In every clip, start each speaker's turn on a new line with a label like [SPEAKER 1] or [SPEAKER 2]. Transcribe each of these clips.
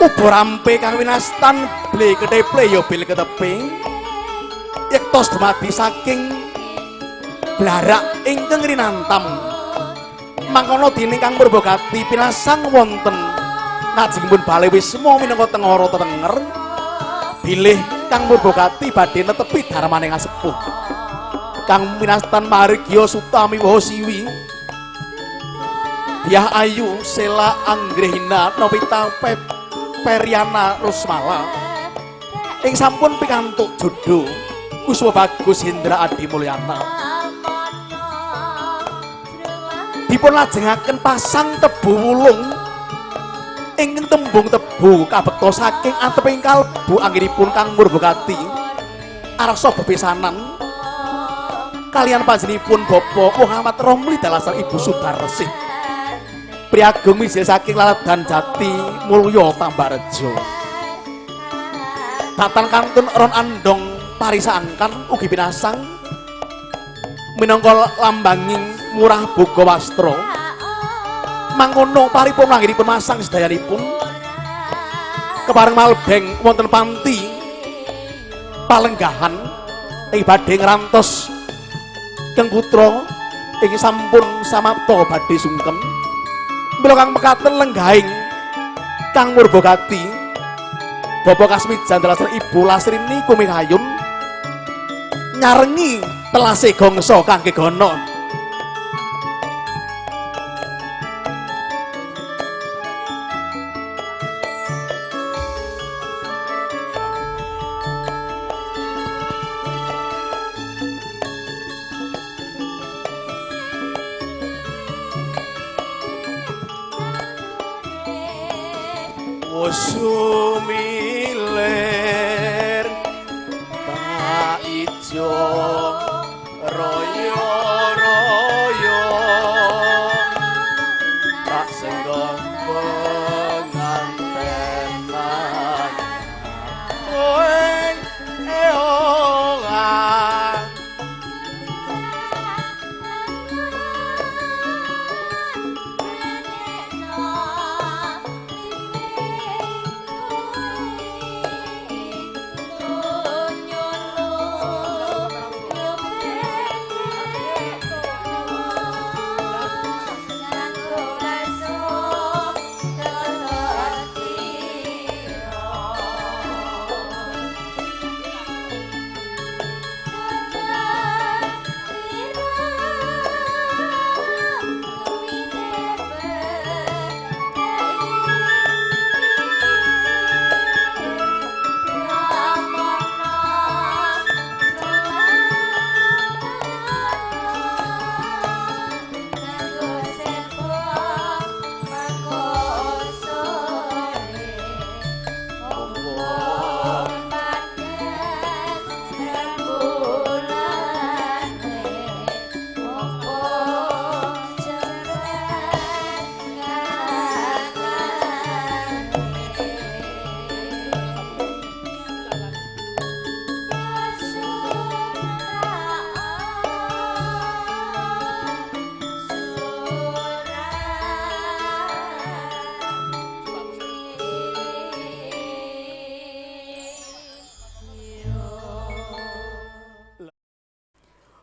[SPEAKER 1] Uba rampe kang winastan ble keteple ya bil keteping yektos dumadi saking blarak ingkang rinantam mangkono dene Kang Murbagati pinasang wonten ngajengipun bale wisma minangka tengara tetenger bilih Kang Murbagati badhe netepi dharmane ngasepuh kang winastan margya sutami waha siwi Dyah Ayu Sela Anggrehina Novita Periana Rusmala ing sampun pikantuk jodho Kusuma Bagus Hendra Adi Mulyana dipun lajengaken pasang tebu wulung ingkang tembung tebu kabekta saking anteping kalbu anggenipun Kang Murbagati arsa bebesanan kalian panjenenganipun Bapak Muhammad Romli dalasan Ibu Sudarsih priagung mijil saking Laladan Jati Mulya Tambarejo datan kantun ron andong parisaangkan ugi pinasang minangka lambanging murah boga wastra mangkono paripurna anggenipun masang sedayanipun kepareng malbeng wonten panti palenggahan ing badhe ngrantos keng putra ing sampun samapta badhe sungkem mila kang mekaten lenggahing Kang Murbagati Bapak Kasmijan dalasan Ibu Lasrini Kumikayun nyarengi telase gongso kang kegono. Sumilir tak ijo royo royo tak senggong penganten kowe eoa.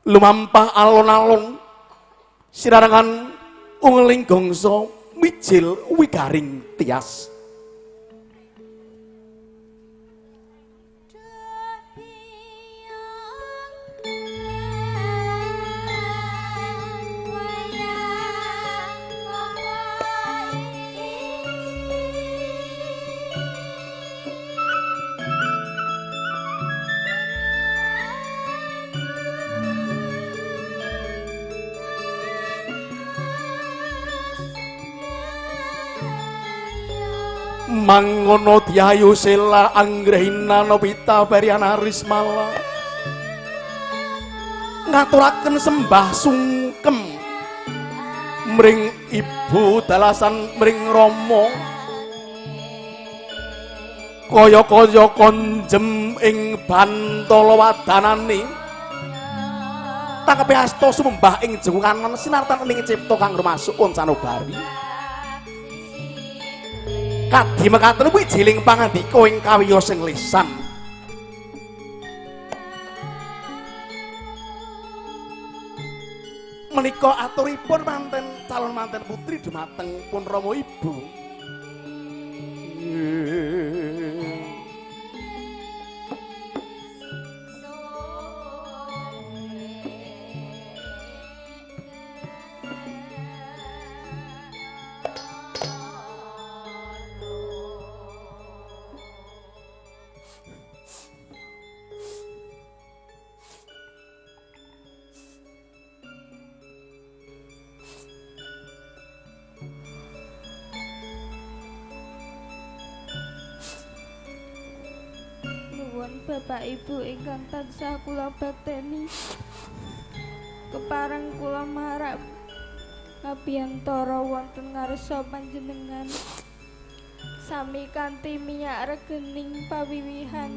[SPEAKER 1] Lumampah alon-alon sirarangan ungeling gongso mijil wigaring tias. Mangono Dyayu Sela Anggrehina Novita Periana Rismala ngaturaken sembah sungkem mring ibu dalasan mring rama kaya-kaya konjem ing bantala wadanane tangkepe asta sumembah ing jengkungan sinartan ing cipta kang rumasuk sanubari. Kadi mekaten wijiling pangandika ing kawiyos ing lisan. Menika aturipun manten calon manten putri dumateng pun rama ibu.
[SPEAKER 2] Bapak Ibu ingkang tansah kula bakteni, kepareng kula marak ngabiyantara wonten ngarsa panjenengan sami kanthi minyak regening pawiwihan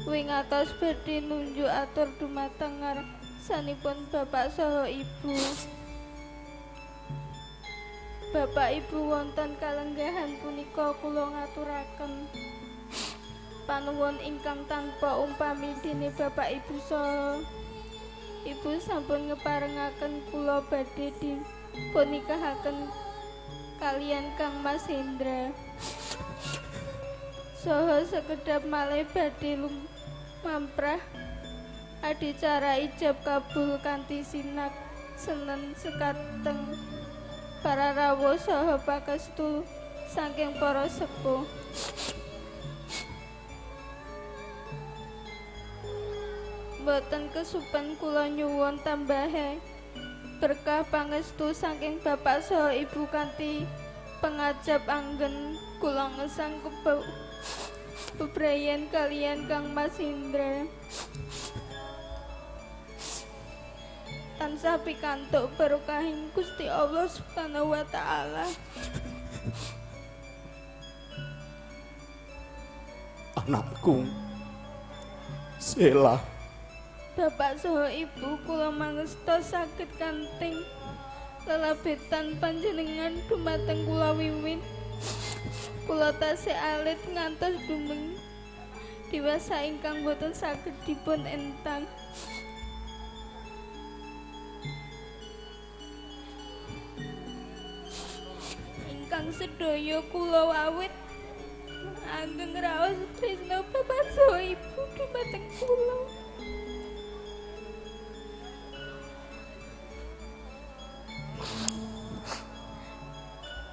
[SPEAKER 2] wingatos badhe nunjuk atur dumateng ngarsanipun Bapak saha Ibu. Bapak Ibu wonten kalenggahan punika kula ngaturaken panuwun ingkang tanpa umpami dene Bapak Ibu saha Ibu sampun ngeparengaken kula badhe dipunnikahaken kaliyan Kang Mas Hendra. Saha sekedhap malih badhe lumamprah adicara ijab kabul kanthi sinak senen sekateng para rawuh saha pakestu saking para sepuh. Boten kesupen kula nyuwun tambahe berkah pangestu saking Bapak saha Ibu kanthi pengajap anggen kula ngesang bebrayan kaliyan Kang Mas Hendra. Tansah pikantuk berkahing Gusti Allah Subhanahu wa taala.
[SPEAKER 1] Anakku Sela.
[SPEAKER 2] Bapak saha Ibu kula mangesta saged kanting lelabetan panjenengan dumateng kula wiwit. Kula tasih alit ngantos dumeng dewasa ingkang boten saged dipun entang. Ingkang sedaya kula awit ageng raos tresna Bapak saha Ibu dumateng kula.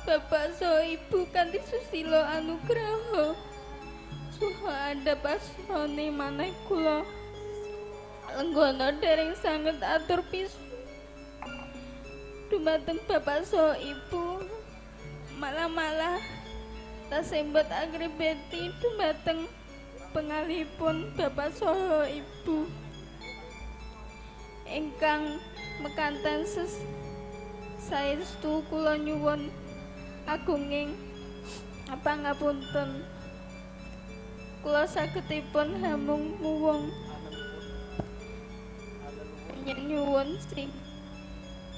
[SPEAKER 2] Bapak saha Ibu kanthi susila anugraha suha andhap asrane maneh kula lenggana dereng sanget atur pisu dumateng Bapak saha Ibu, malah-malah tasembet agribeti dumateng pengalihipun Bapak saha Ibu ingkang mekanten saestu kula nyuwun agunging pangapunten. Kula sagetipun hamung muwung nyuwun sing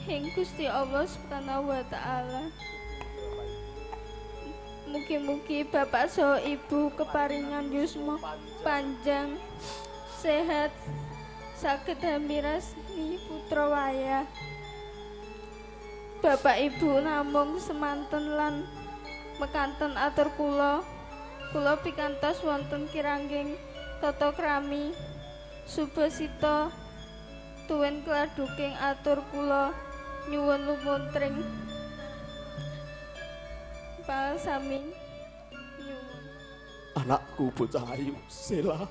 [SPEAKER 2] ing Gusti Allah Subhanahu wa taala. Mugi-mugi Bapak saha Ibu keparingan yusma panjang, sehat, saged hamirasni putra wayah. Bapak Ibu namung semanten lan mekanten atur kula. Kula pikantos wonten kirangging tata krami subasita tuwin kladuking atur kula nyuwun lumuntring pasami nyuwun.
[SPEAKER 1] Anakku bocah ayu Sela,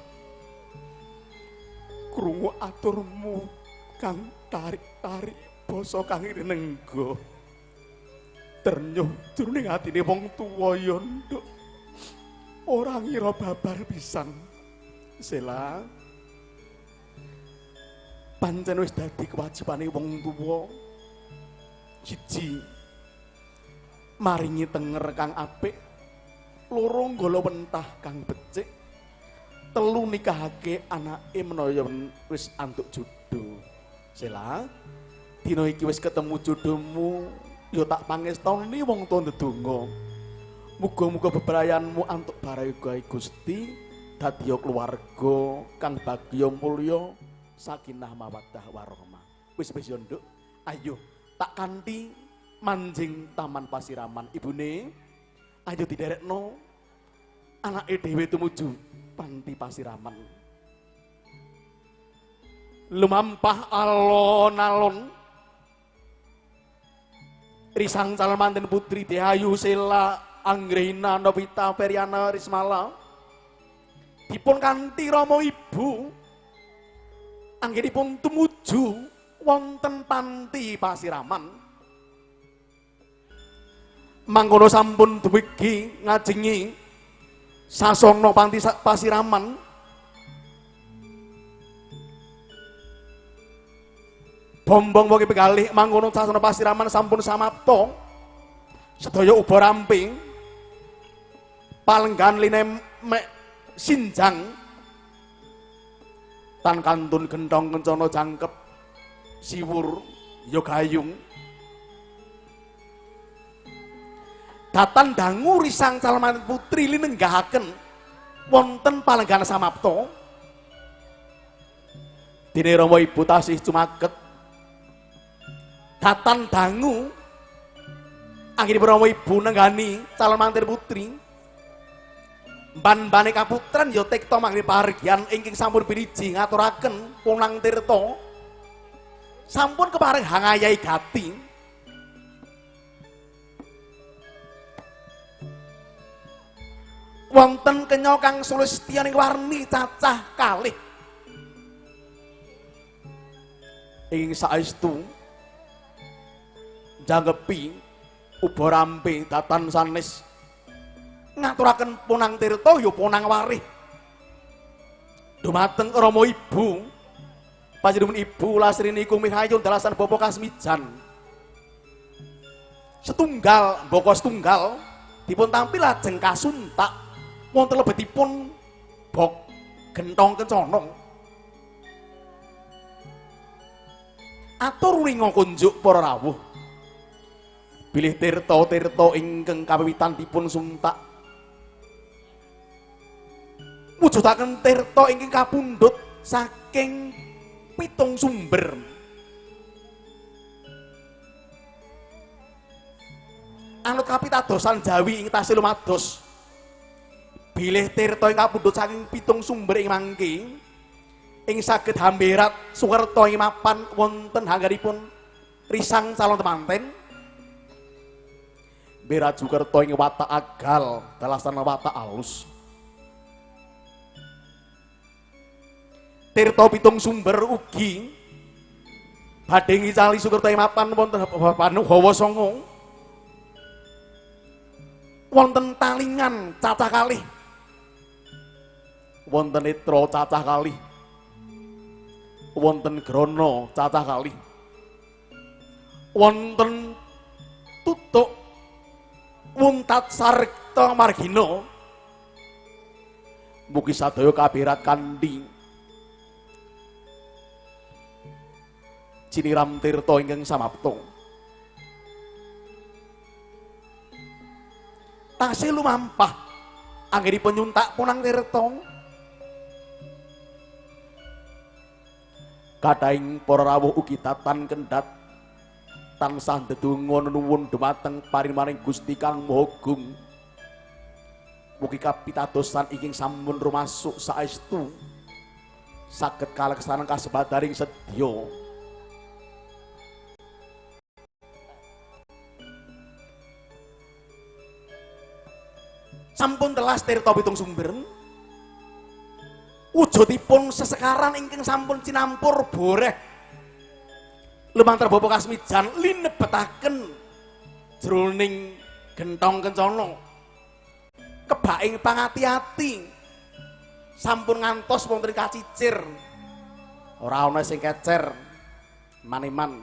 [SPEAKER 1] krungu aturmu kang tarik-tarik basa kang rinengga ternyuh jroning atine wong tuwa ya nduk, ora ngira babar pisan. Sela, pancen wis dadi kewajibane wong tuwa siji maringi tenger kang apik, loro nggala wentah kang becik, telu nikahake anake menawa wis antuk jodho. Sela, dina iki wis ketemu jodohmu, ya tak pangestoni wong tuwa ndedonga. Muga-muga bebrayanmu antuk barayuga Gusti dadiya keluarga kang bagya mulya sakinah mawaddah warahmah. Wis wis yo nduk, ayo tak kanthi manjing Taman Pasiraman ibune. Ayo diderekno anake dhewe tumuju panti pasiraman. Lumampah alon-alon risang calon manten putri Dehayu Sela Anggrena Novita Feriana Rismala dipun kanthi rama ibu anggenipun tumuju wonten panti pasiraman. Mangkono sampun dumugi ngajengi sasana panti pasiraman. Bombong woke pegalih mangkono sasana pasiraman sampun samapta. Sedaya uba ramping. Palenggan linemek sinjang. Tan kantun gentong kencana jangkep siwur ya gayung. Datan dangu risang calon manten putri linenggahaken wonten palenggan samapta. Dene rama ibu tasih cumaket. Datan dangu anggenipun rama ibu nenggani calon manten putri. Ban-bane kaputran ya tekta mangke pahargyan ingkang sampun piniji ngaturaken punang tirta. Sampun kepareng hangayahi gati. Wonten kenya kang sulistya ning warni cacah kalih. Ing saestu jangkepi uba rampe datan sanes ngaturaken punang tirta ya punang warih dumateng rama ibu panjenengan ibu Lasrini Kumihayun dalasan Bapak Kasmijan setunggal mbaka setunggal dipun tampi lajeng kasuntak wonten lebetipun bok gentong kencana. Atur ringa kunjuk para rawuh bilih tirta-tirta ingkang kawiwitan dipun suntak mujudaken tirta ingkang kapundhut saking pitung sumber. Anut kapitadosan Jawi ing tasih lumados bilih tirta ing kapundhut saking pitung sumber ing mangke ing saged hamberat sukerta ing mapan wonten hanggaripun risang calon temanten. Berat Sukerta ing watak agal dalasan watak alus. Tirta pitung sumber ugi badhe ngicali Sukerta ing mapan wonten hawa sanga. Wonten talingan cacah kalih. Wonten netra cacah kalih. Wonten grana cacah kalih. Wonten tutuk wuntat sarta margina. Mugi sadaya kaberat kanthi ciniram tirta ingkang samapta. Tasih lumampah anggenipun nyuntak punang tirta. Kathahing para rawuh ugi datan kendhat tansah ndedonga nuwun dumateng parimaning Gusti Kang Maha Agung. Mugi kapitadosan ingkang sampun rumasuk saestu saged kaleksanan kasebadaring sedya. Sampun telas tirta pitung sumber wujudipun sesekaran ingkang sampun cinampur boreh lumantar Bapak Kasmijan linebetaken jroning gentong kencana kebaing pangati-ati sampun ngantos wonten kacicir ora ana sing kecer maniman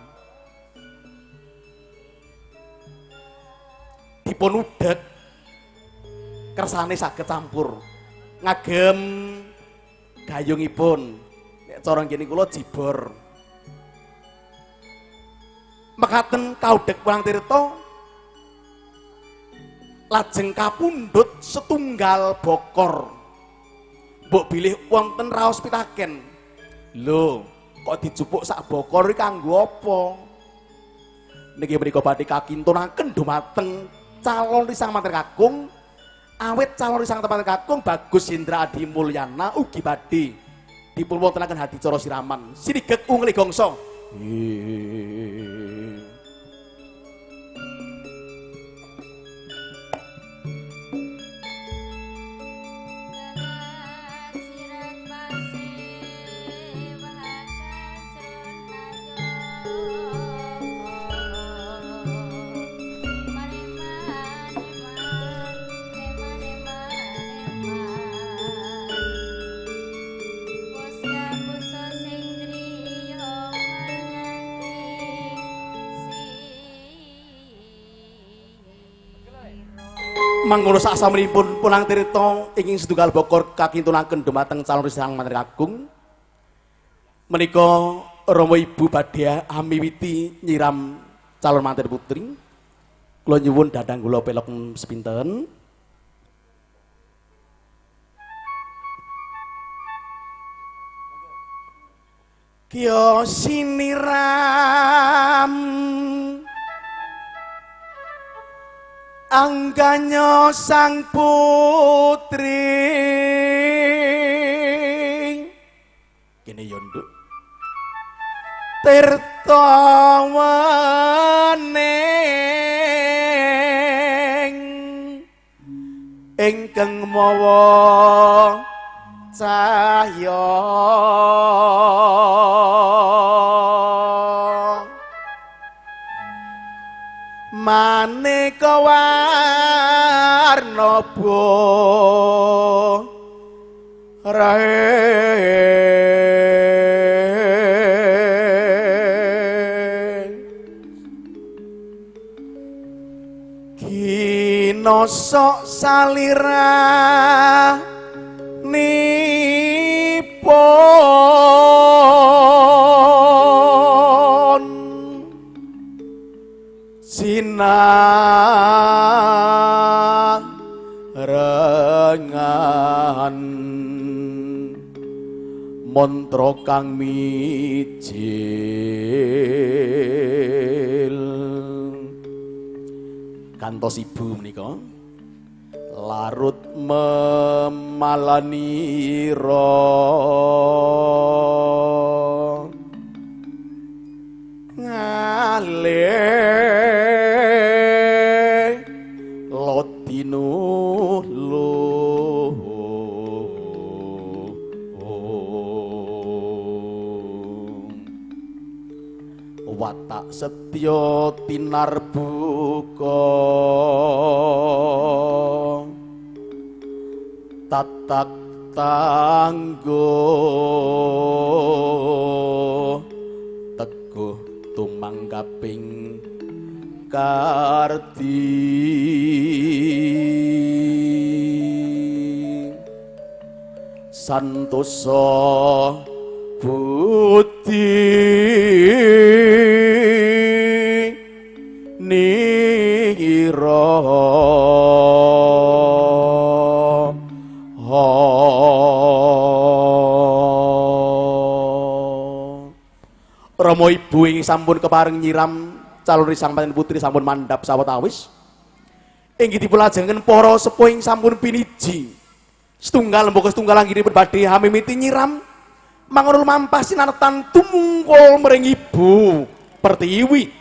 [SPEAKER 1] dipun udhek kersane saged campur ngagem gayungipun nek cara ngene kula jibor mekaten kaudhek Pulang Tirta Lajeng kapundhut setunggal bokor. Mbok bilih wonten raos pitaken. Lho, kok dijupuk sak bokor iki kanggo apa? Niki menika badhe kakintunaken dumateng calon risang manten kakung. Awit calon risang manten kakung Bagus Hendra Adi Mulyana ugi badhe dipun wontenaken hadicara siraman. Sinigek ungli gongso. Mangkono sak samunipun pulang tirta ingin setunggal bokor kakintunaken dumateng calon risang manten kakung. Menika Rama Ibu badhe amiwiti nyiram calon manten putri. Kula nyuwun dadang kula pelok sepinten. Kya siniram angganya sang putri. Kene yo nduk. Tirta wening ingkang mawa cahya. Maneka warna ginosok salira nipun sinarengan mantra kang mijil. Kantos ibu menika larut memalanira ngale lodinulu watak setya tinarbuka tatak tangguh teguh tumanggaping kardi. Santosa budi nira Rama ibu ing sampun kepareng nyiram calon risang panten putri sampun mandhap sawetawis. Inggih dipun para sepuh ing sampun piniji. Setunggal mboko setunggal anggenipun badhe hamimiti nyiram mangono lumampah sinanetan tumungkul mring ibu Pertiwi.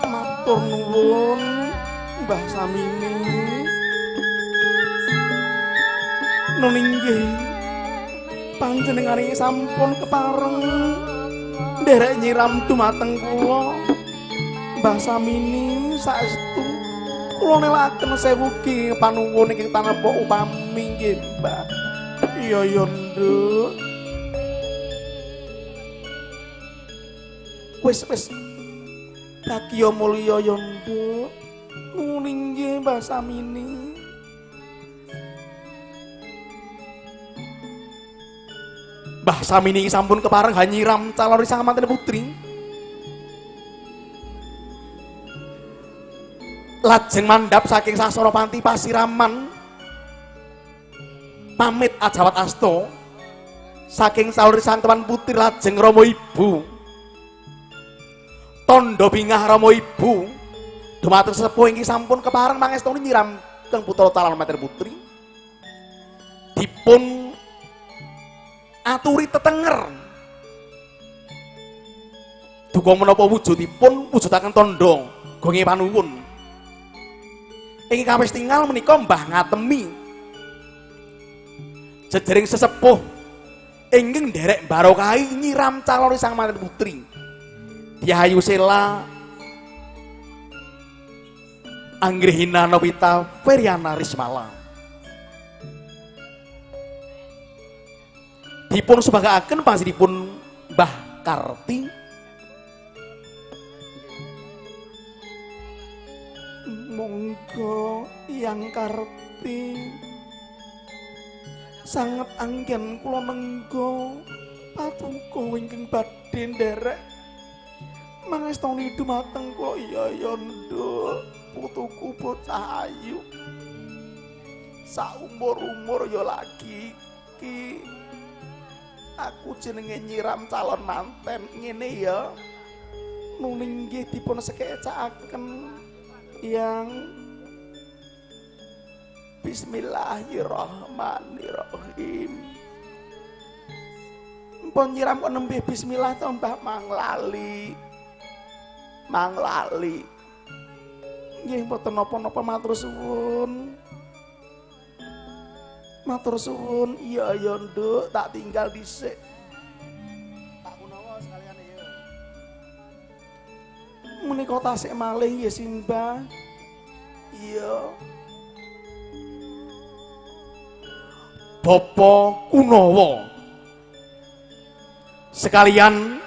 [SPEAKER 1] Matur nuwun Mbah Samini. Nun inggih. Panjenengane sampun kepareng nderek nyiram dumateng kula. Mbah Samini saestu kula nelaken sewu ki panuwun ingkang tanpa upami nggih, Mbah. Iya ya, Nduk. Wis wis. Bagya mulya ya, Nduk. Nuwun inggih Mbah Samini. Mbah Samini sampun kepareng hanyiram calon sang manten putri. Lajeng mandhap saking sasana panti pasiraman. Pamit ajawat asta saking calon sang teman putri lajeng rama ibu. Tandha bingah rama ibu dumateng sesepuh ingkang sampun kepareng mangestoni nyiram keng putra calon manten putri. Dipun aturi tetenger duka menapa wujudipun wujudaken tandha gonge panuwun. Ingkang kawis tingal menika Mbah Ngatemi jejering sesepuh ingkang nderek barokahi nyiram calon sang manten putri. Diayu Sela Anggrehina Novita Feriana Rismala. Dipun subagaaken panjenenganipun Mbah Karti. Monggo Yang Karti, sanget anggen kula nengga patuko ingkang badhe nderek mangestoni dumateng kula. Iya ya Nduk, putuku bocah ayu saumur-umur ya lagi iki aku jenenge nyiram calon manten ngene ya. Nun inggih dipun sekecakaken yang Bismillahirrahmanirrahim. Mpun nyiram kok nembe bismillah to Mbah, mang lali. Mang lali. Nggih mboten napa-napa, matur suwun. Matur suwun. Iya ya Nduk, tak tinggal dhisik.
[SPEAKER 3] Tak kunawa sekalian ya.
[SPEAKER 1] Menika tasik malih nggih Simbah. Iya. Bapak Kunawa sekalian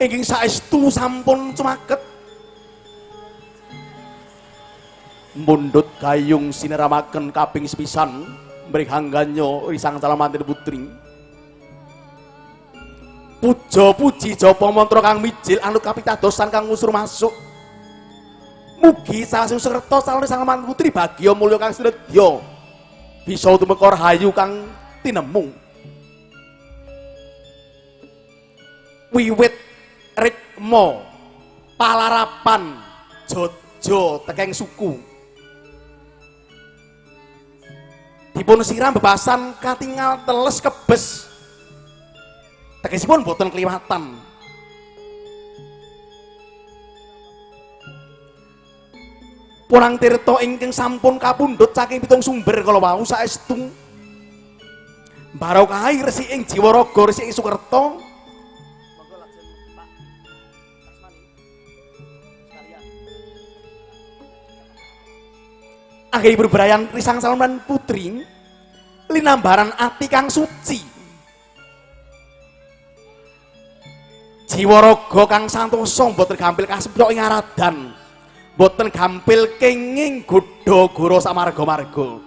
[SPEAKER 1] ingkang saestu sampun cumaket mundhut gayung sineramaken kaping sepisan mring hangganya risang calon manten putri. Puja puji japa mantra kang mijil anut kapitadosan kang ngusur masuk. Mugi salah serta calon sang manten putri bagya mulya kang sinedya bisa tumeka rahayu kang tinemu. Wiwit rikma palarapan jojo tekeng suku dipun siram bebasan katingal teles kebes, tegesipun boten kliwatan. Punang tirta ingkang sampun kapundhut saking pitung sumber kala wau saestu barokahi resiking jiwa raga resiking Sukerta.
[SPEAKER 3] Monggo lajeng Pak Kasmani sekalian.
[SPEAKER 1] Anggenipun bebrayan risang calon putri linambaran ati kang suci, jiwa raga kang santosa mboten gampil kasepyok ing aradan, mboten gampil kenging godha gora samarga-marga.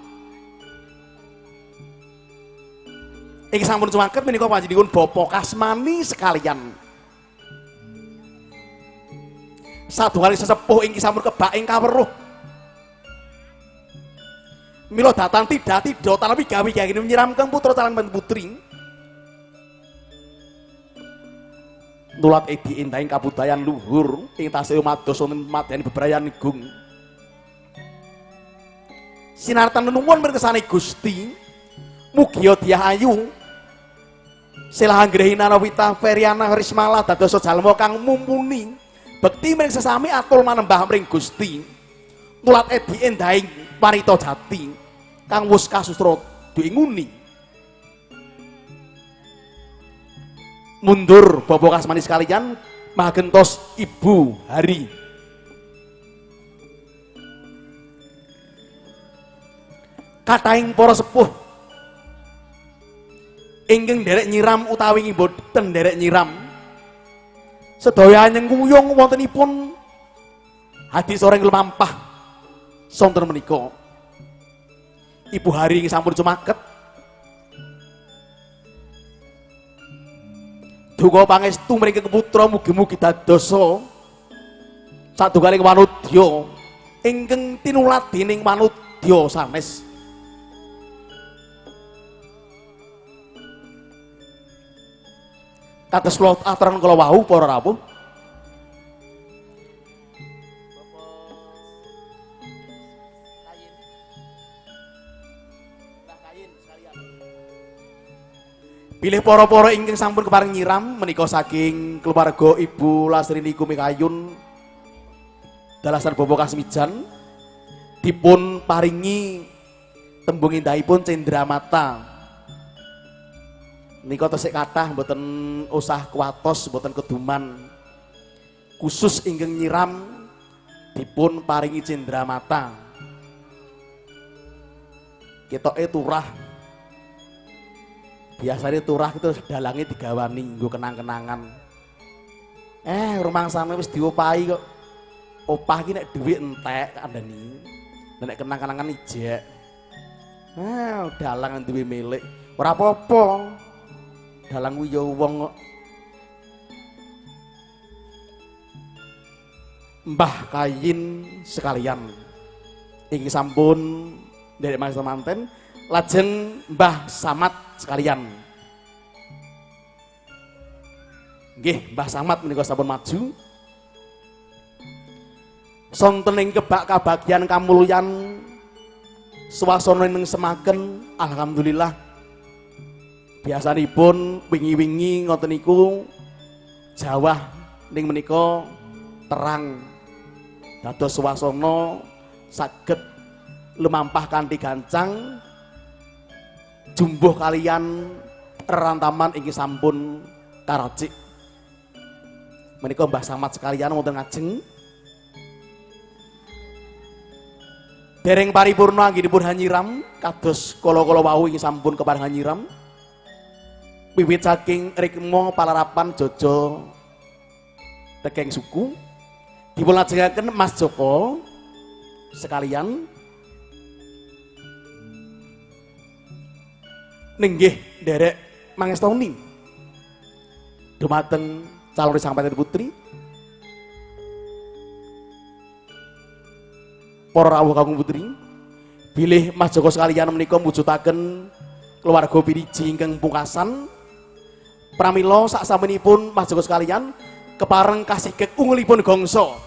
[SPEAKER 1] Iki sampun cumaket menika panjenenganipun Bapak Kasmani sekalian. Sadungane sesepuh ingkang sampun kebak ing kaweruh. Mila datan tidak-tidak tanpa gawe-gawe nyiramken putra calon putri. Nulat edi endahing kabudayan luhur ing tasih mados wonten madyan bebrayan gung. Sinartan nuwun mirkesane Gusti, mugia Dyah Ayu Sela Anggrehina Novita Feriana Rismala dadosa jalma kang mumpuni bekti mring sesami atul manembah mring Gusti. Nulat edi endahing wanita jati. kang wis kasustra diinguni. Mundur Bapak Kasmani sekalian magentos Ibu Hari. Kathahing para sepuh ingkang nderek nyiram utawi mboten nderek nyiram sedaya nyengkuyung wontenipun hadi soreng lumampah sonten menika. Ibu Hari ing sampun cumaket duka pangestu mriki putra mugi-mugi dadosa satunggaling wanudya ingkang tinulat dening wanudya sanes. Kados kula aturaken kala wau para rawuh, bilih para-para ingkang sampun kepareng nyiram menika saking keluarga Ibu Lasrini Kumikayun dalasan Bapak Kasmijan dipun paringi tembung indahipun cendramata. Nika tesih kathah mboten usah kuwatos, mboten keduman. Khusus ingkang nyiram dipun paringi cendramata. Ketoke turah. Biasanya turah itu dalange digawani nggo kenang-kenangan. Rumangsane wis diopahi kok. Opah iki nek dhuwit entek kandhani. Nek kenang-kenangan ijek. Dalang duwe milik. Ora apa-apa. Dalang kuwi ya wong kok. Mbah Kayin sekalian ingkang sampun nderek mangsa manten, lajeng Mbah Samad sekalian. Nggih, Mbah Samad menika sampun maju. Sonten ing kebak kabagyan kamulyan suasana ing semaken, alhamdulillah. Biasanipun wingi-wingi ngoten niku jawah ning menika terang, dados suasana saged lumampah kanthi gancang jumbuh kalian rerantaman inggih sampun karacik. Menika Mbah Samad sekalian wonten ngajeng. Dereng paripurna anggenipun hanyiram kados kala-kala wau inggih sampun kepareng hanyiram. Wiwit saking rikma palarapan Jojo Tekeng Suku dipun lajengaken Mas Joko sekalian nenggih nderek mangestoni dumateng calon sang pangeran putri. Para rawuh kakung putri, bilih Mas Joko sekalian menika mujudaken keluarga Piriji ingkang pungkasan. Pramila saksamunipun Mas Joko sekalian kepareng kasigek ungelipun gongso.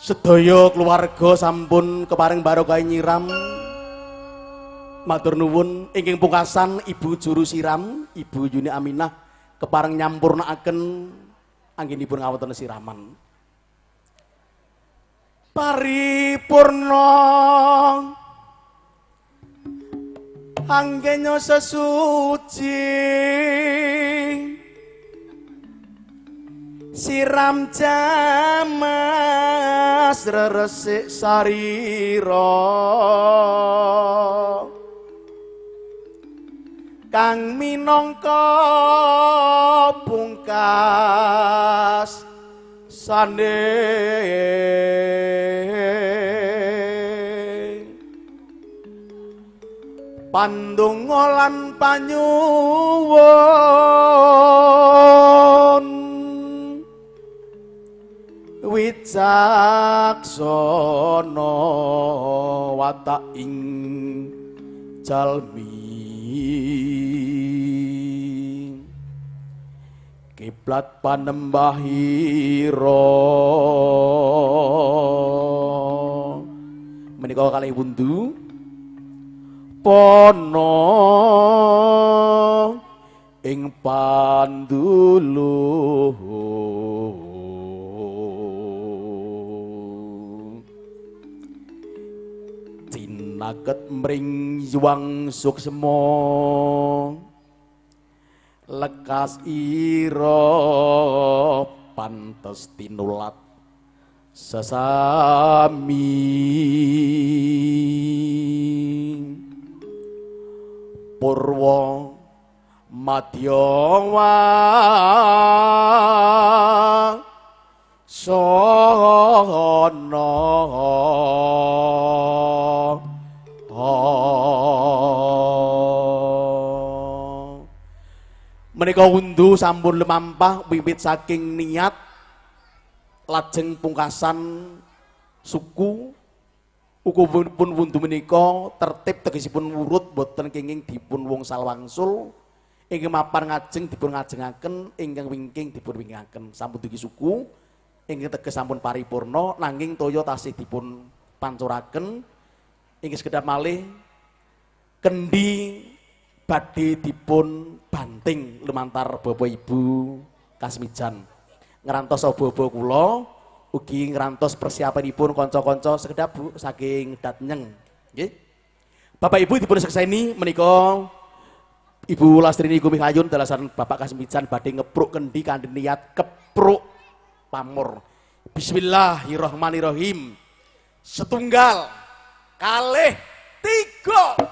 [SPEAKER 1] Sedaya keluarga sampun kepareng barokah nyiram. Matur nuwun ingkang pungkasan Ibu juru siram, Ibu Yuni Aminah kepareng nyampurnakaken anggenipun ngawonten siraman. Paripurna anggenya sesuci siram jamas reresik sarira kang minangka pungkas sane. Pandonga lan panyuwun wicaksana wataking jalmi kiblat panembahira menika kalih wundu pono ing pandulu cinaket mring yuwang suksma lekas ira pantes tinulat sesami purwa madyawa sana. Menika wundu sampun lumampah wiwit saking niat lajeng pungkasan suku ukunipun wundu menika tertib tegesipun wurut boten kenging dipun wungsal wangsul ingkang mapan ngajeng dipun ngajengaken ingkang wingking dipun wingingaken. Sampun dugi suku ingkang teges sampun paripurna nanging toya tasih dipun pancuraken ingkang sekedhap malih kendi badhe dipun banting lumantar Bapak Ibu Kasmijan ngrantos aba-aba kula ugi ngrantos persiapanipun kanca-kanca sekedhap Bu saking Datnyeng nggih. Bapak Ibu dipun sekseni menika Ibu Lastrini Gumihayun dalasan Bapak Kasmijan badhe ngepruk kendi kanthi niat kepruk pamor. Bismillahirrahmanirrahim. Setunggal, kalih, tiga.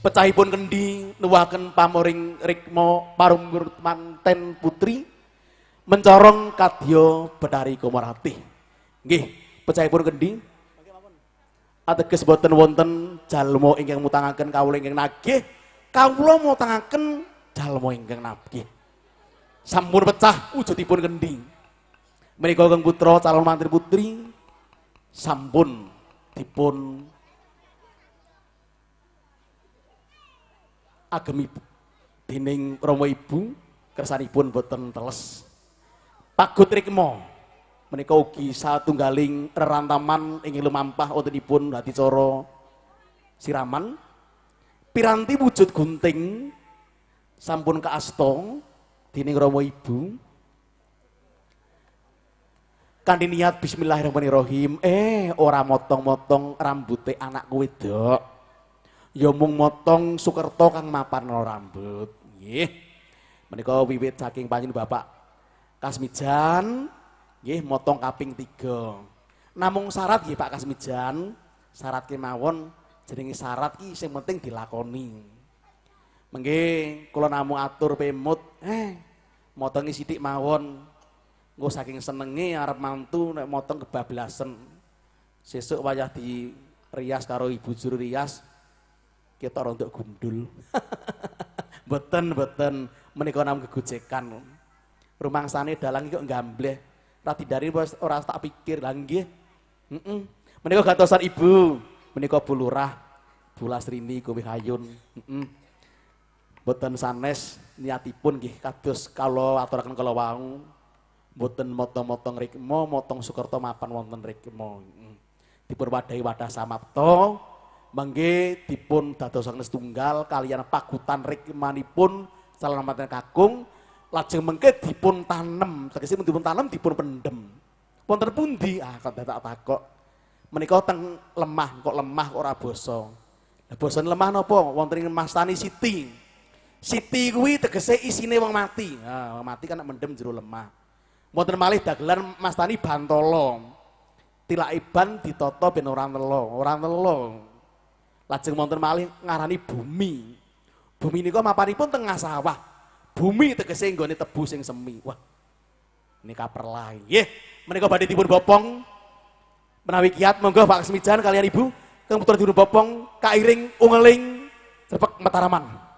[SPEAKER 1] Pecahipun kendi nuwahaken pamoring rikma parung manten putri mencorong kadya Betari Komaratih. Nggih, pecahipun kendi ateges boten wonten jalma ingkang mutangaken kawula ingkang nagih, kawula mutangaken jalma ingkang nagih. Sampun pecah wujudipun kendi. Menika kang putra calon mantri putri sampun dipun agemi dening Rama Ibu kersanipun boten teles. Pagut rikma menika ugi satunggaling rerantaman ing lumampah wontenipun adicara siraman. Piranti wujud gunting sampun kaasta dening Rama Ibu kanthi niat bismillahirrahmanirrahim. Ora motong-motong rambute anakku wedok. Ya mung motong Sukerto kang mapan rambut. Nggih. Menika wiwit saking panjenengan Bapak Kasmijan nggih motong kaping 3. Namung syarat nggih Pak Kasmijan, syarat kemawon jenenge syarat ki sing penting dilakoni. Mengke kula namung atur pemut, motongi sithik mawon. Engko saking senenge arep mantu nek motong kebablasen. Sesuk wayah di rias karo ibu juru rias kita rontok gundul. Mboten menika namung gegojekan. Rumangsane dalang iki kok nggambleh. Ra didari ora tak pikir. Lah nggih. Heeh. Menika gatosan Ibu, menika Bu Lurah, Bu Lastrini Gumihayun. Heeh. Mboten sanes niatipun nggih kados kala aturaken kala wau. Mboten motong-motong rikma, motong Sukerto mapan wonten rikma. Dipun wadahi wadah samapta. Mangke dipun dadosaken setunggal kaliyan pagutan rikmanipun calon manten kakung lajeng mengke dipun tanem tegese dipun tanem dipun pendem wonten pundi kok tak takok menika teng lemah kok lemah kok ora basa. Lah basane lemah napa wonten ing mastani siti. Siti kuwi tegese isine wong mati. Ha wong mati kan mendem jero lemah. Wonten malih dagelan mastani bantala. Tilake ban ditata ben ora nelo, ora nelo. Lajeng wonten malih ngarani bumi. Bumi nika mapanipun tengah sawah. Bumi tegese nggone tebu sing semi. Wah. Nika perlah. Nggih, menika badhe dipun bopong menawi kiat monggo Pak Semijan kalian Ibu kang putra dipun bopong kairing ungeling Srepek Mataraman.